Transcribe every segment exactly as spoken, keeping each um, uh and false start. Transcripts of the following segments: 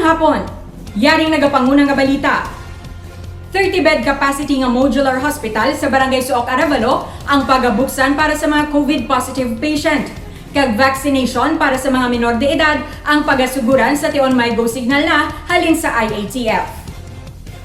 Hapon, yaring nagapanguna nga balita. Thirty bed capacity nga modular hospital sa Barangay Suok, Arevalo ang pagabuksan para sa mga COVID positive patient. Kag vaccination para sa mga minor de edad ang pagasuguran sa tion may go signal na halin sa I A T F.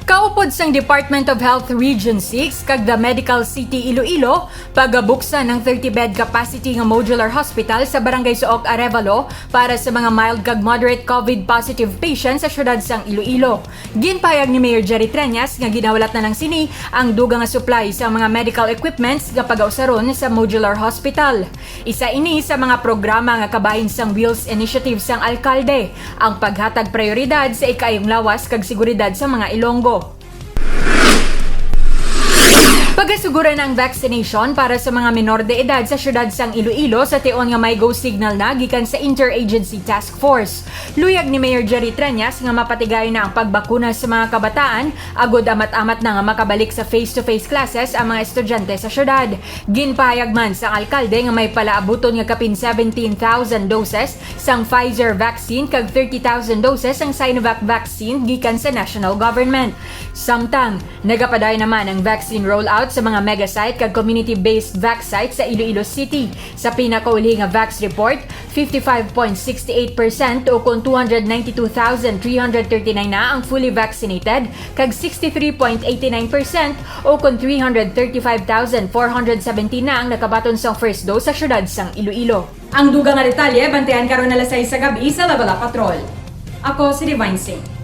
Kaupod sang Department of Health Region six kag The Medical City Iloilo, pagabuksan ang thirty bed capacity nga modular hospital sa Barangay Suok, Arevalo para sa mga mild kag moderate COVID positive patients sa siyudad sang Iloilo. Ginpahayag ni Mayor Jerry Treñas nga ginahulat na lang sini ang dugang nga supply sa mga medical equipments nga pagausaron sa modular hospital. Isa ini sa mga programa nga kabahin sang Wheels Initiative sang alkalde, ang paghatag prioridad sa ikaayong lawas kag seguridad sa mga Ilonggo. Pagasuguran ang vaccination para sa mga minor de edad sa siyudad sang Iloilo sa tion nga may go signal na gikan sa Interagency Task Force. Luyag ni Mayor Jerry Treñas nga mapatigayon na ang pagbakuna sa mga kabataan, agod amat-amat na nga makabalik sa face-to-face classes ang mga estudyante sa siyudad. Ginpahayag man sang alkalde nga may palaabuton nga kapin seventeen thousand doses sang Pfizer vaccine kag thirty thousand doses sang Sinovac vaccine gikan sa national government. Samtang, nagapadayon naman ang vaccine rollout sa mga mega site kag community-based vac site sa Iloilo City. Sa pinakauli nga vax report, fifty-five point six eight percent o kon two hundred ninety-two thousand three hundred thirty-nine na ang fully vaccinated, kag sixty-three point eighty-nine percent o kon three hundred thirty-five thousand four hundred seventeen na ang nakabaton sang first dose sa siyudad sang Iloilo. Ang dugang nga detalye, bantayan karon alas sais sa gab-i sa Level Up Patrol. Ako si Divine Singh.